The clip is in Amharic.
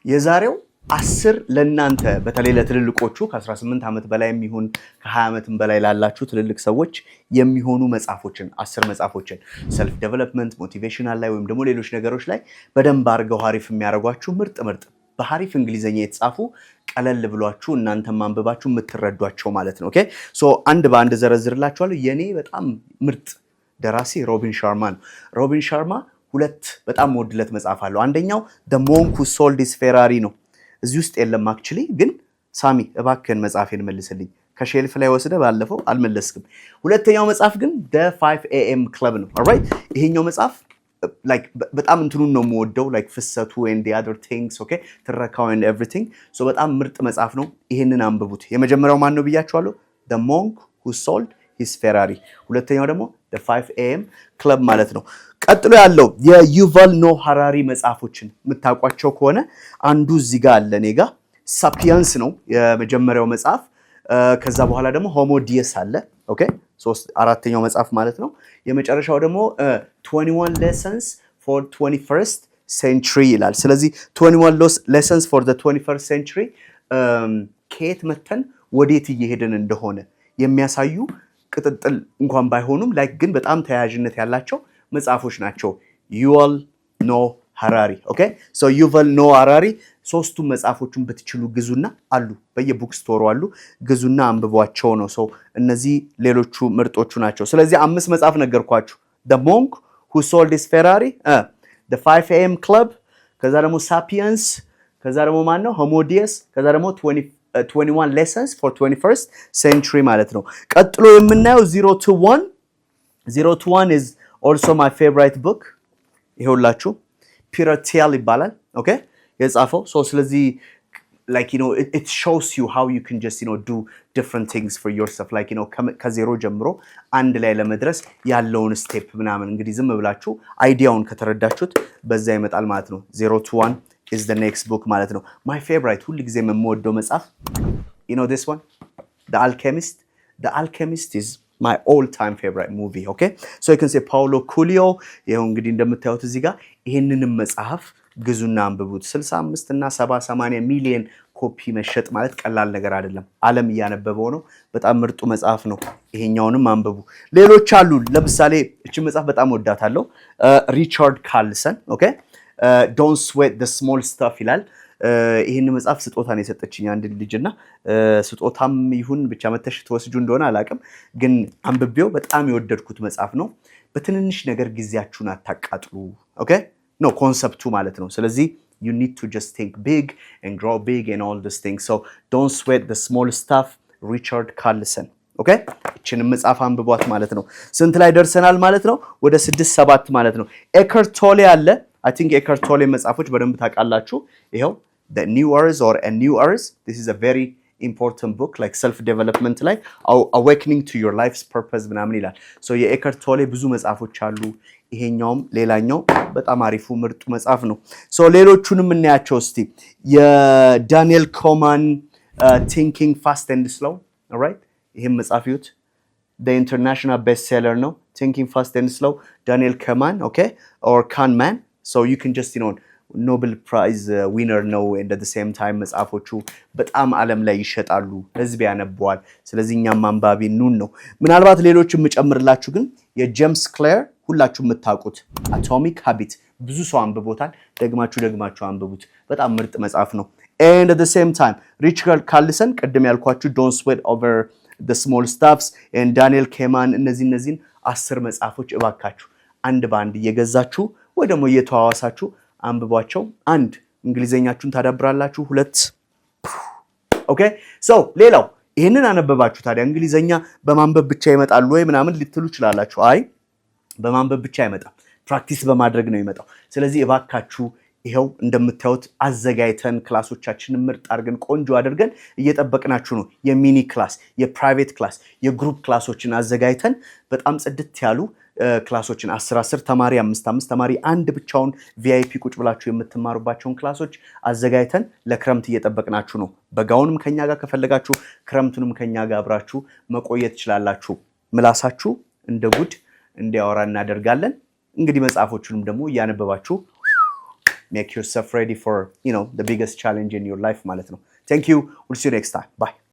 የዛሬው 10 ለእናንተ በተለይ ለትልልቆቹ ከ18 ዓመት በላይ የሚሆን ከ20 ዓመትም በላይ ላላችሁ ትልልቅ ሰዎች የሚሆኑ መጽሐፎችን፣ 10 መጽሐፎችን self development፣ motivational ላይ ወይም ደግሞ ሌሎች ነገሮች ላይ በደንብ አድርገው ሀሪፍ የሚያደርጓችሁ፣ ምርጥ ምርጥ በሀሪፍ እንግሊዝኛ የተጻፉ፣ ቀለል ብሏችሁ እናንተም አንብባችሁ የምትረዷቸው ማለት ነው። Okay, so አንድ በአንድ ዘረዝርላችኋለሁ። የኔ በጣም ምርጥ ደራሲ ሮቢን ሻርማ ነው። ሮቢን ሻርማ ሁለት በጣም የምወድለት መጽሐፍ አለው። አንደኛው The Monk Who Sold His Ferrari ነው። እዚህ ውስጥ የለም actually፣ ግን ሳሚ እባክህን መጽሐፌን መልስልኝ። ከ shelf ላይ ወስደህ ባለፈው አልመለስክም። ሁለተኛው መጽሐፍ ግን The 5 AM Club ነው። Alright፣ ይሄኛው መጽሐፍ like በጣም እንትኑን ነው የምወደው፣ like ፍሰቱ and the other things, okay፣ ትረካው and everything። So በጣም ምርጥ መጽሐፍ ነው። ይሄንን አንብቡት። የመጀመሪያው ማን ነው ብያችኋለሁ? The Monk Who Sold His Ferrari። ሁለተኛው ደግሞ The 5 AM Club ማለት ነው። ቀጥሎ ያለው የዩቫል ኖህ ሀራሪ መጽሐፎችን የምታውቋቸው ከሆነ አንዱ እዚህ ጋር አለ እኔ ጋ። Sapiens ነው የመጀመሪያው መጽሐፍ። ከዛ በኋላ ደግሞ Homo Deus አለ። Okay፣ ሶስት አራተኛው መጽሐፍ ማለት ነው። የመጨረሻው ደግሞ 21 Lessons for 21st Century ይላል። ስለዚህ 21 Lessons for 21st Century ከየት መተን ወዴት እየሄድን እንደሆነ የሚያሳዩ፣ ቅጥጥል እንኳን ባይሆኑም like ግን በጣም ተያያዥነት ያላቸው መጽሐፎች ናቸው። ዩቫል ኖህ ሀራሪ፣ okay፣ so ዩቫል ኖህ ሀራሪ ሶስቱም መጽሐፎቹን ብትችሉ ግዙና፣ አሉ፣ በየ bookstore ኡ አሉ፣ ግዙና አንብቧቸው ነው። So እነዚህ ሌሎቹ ምርጦቹ ናቸው። ስለዚህ አምስት መጽሐፍ ነገርኳችሁ። The Monk Who Sold His Ferrari፣ The 5 AM Club፣ ከዛ ደግሞ Sapiens፣ ከዛ ደግሞ ማን ነው፣ Homo Deus፣ ከዛ ደግሞ 21 Lessons for 21st Century ማለት ነው። ቀጥሎ የምናየው Zero to One። Zero to One is also my favorite book። ይሄውላችሁ ፒተር ቲየል ይባላል። Okay፣ የጻፈው። So ስለዚህ like it shows you how you can just do different things for yourself, like ከዜሮ ጀምሮ አንድ ላይ ለመድረስ ያለውን step ምናምን። እንግዲህ ዝም ብላችሁ idea ውን ከተረዳችሁት በዛ ይመጣል ማለት ነው። Zero to One is the next book ማለት ነው። My favorite፣ ሁል ጊዜ የምወደው መጽሐፍ this one, The Alchemist። The Alchemist is my all time favorite movie, okay? So you can say ፓውሎ ኩሊዮ። ይኸው እንግዲህ እንደምታዩት እዚህ ጋር ይህንንም መጽሐፍ ግዙና አንብቡት። 65 እና 70 80 ሚሊየን ኮፒ መሸጥ ማለት ቀላል ነገር አይደለም። ዓለም እያነበበው ነው። በጣም ምርጡ መጽሐፍ ነው። ይሄኛውንም አንብቡ። ሌሎች አሉ። ለምሳሌ እችን መጽሐፍ በጣም ወዳታለሁ። ሪቻርድ ካርልሰን፣ okay፣ Don't Sweat the Small Stuff ይላል። ይህን መጽሐፍ ስጦታ ነው የሰጠችኝ አንድ ልጅ እና ስጦታም ይሁን ብቻ መተሽ ትወስጁ እንደሆነ አላውቅም፣ ግን አንብቤው በጣም የወደድኩት መጽሐፍ ነው። በትንንሽ ነገር ጊዜያችሁን አታቃጥሉ። Okay ነው concept ኡ ማለት ነው። ስለዚህ you need to just think big and grow big and all these things. So Don't Sweat the Small Stuff፣ ሪቻርድ ካርልሰን። Okay፣ እችንም መጽሐፍ አንብቧት ማለት ነው። ስንት ላይ ደርሰናል ማለት ነው? ወደ ስድስት ሰባት ማለት ነው። ኤከርት ቶሌ አለ። I think ኤከርት ቶሌ መጽሐፎች በደንብ ታውቃላችሁ። ይኸው The New Earth or A New Earth። This is a very important book, like self development ላይ awakening to your life's purpose ምናምን ይላል። So የኤከርት ቶሌ ብዙ መጽሐፎች አሉ። ይሄኛውም ሌላኛው በጣም አሪፉ ምርጡ መጽሐፍ ነው። So ሌሎቹንም እናያቸው እስቲ። የዳንኤል ካንማን Thinking Fast and Slow, right፣ ይህም መጽሐፍ ይዩት። International best seller ነው። Thinking Fast and Slow፣ ዳንኤል ካንማን፣ okay, or ካንማን። So you can just Nobel Prize winner ነው። And at same time መጽሐፎቹ በጣም ዓለም ላይ ይሸጣሉ፣ ህዝብ ያነበዋል። ስለዚህ እኛም አንባቢ እንሁን ነው። ምናልባት ሌሎች የምጨምርላችሁ ግን የጄምስ ክሌር፣ ሁላችሁ የምታውቁት Atomic Habit ብዙ ሰው አንብቦታል። ደግማችሁ ደግማችሁ አንብቡት። በጣም ምርጥ መጽሐፍ ነው። And at same time ሪቻርድ ካርልሰን ቅድም ያልኳችሁ Don't Sweat Over the Small Stuffs፣ ዳንኤል ካንማን፣ እነዚህን 10 መጽሐፎች እባካችሁ አንድ በአንድ እየገዛችሁ ወይ ደግሞ እየተዋዋሳችሁ አንብቧቸው። አንድ እንግሊዘኛችሁን ታዳብራላችሁ። ሁለት፣ okay, so ሌላው ይህንን አነበባችሁ፣ ታዲያ እንግሊዘኛ በማንበብ ብቻ ይመጣል ወይ ምናምን ልትሉ ትችላላችሁ። አይ፣ በማንበብ ብቻ አይመጣም፣ practice በማድረግ ነው የሚመጣው። ስለዚህ እባካችሁ ይኸው እንደምታዩት አዘጋጅተን class ኦቻችንን ምርጥ አድርገን ቆንጆ አድርገን እየጠበቅናችሁ ነው። የ mini class፣ የ private class፣ የ group class ኦችን አዘጋጅተን በጣም ጽድት ያሉ class ኦችን 10 10 ተማሪ፣ አምስት አምስት ተማሪ፣ አንድ ብቻውን VIP ቁጭ ብላችሁ የምትማሩባቸውን class ኦች አዘጋጅተን ለክረምት እየጠበቅናችሁ ነው። በጋውንም ከኛ ጋር ከፈለጋችሁ ክረምቱንም ከኛ ጋር አብራችሁ መቆየት ትችላላችሁ። ምላሳችሁ እንደ ጉድ እንዲያወራ እናደርጋለን። እንግዲህ መጽሐፎቹንም ደግሞ እያነበባችሁ Make yourself ready for the biggest challenge in your life ማለት ነው። Thank you. We'll see you next time. Bye.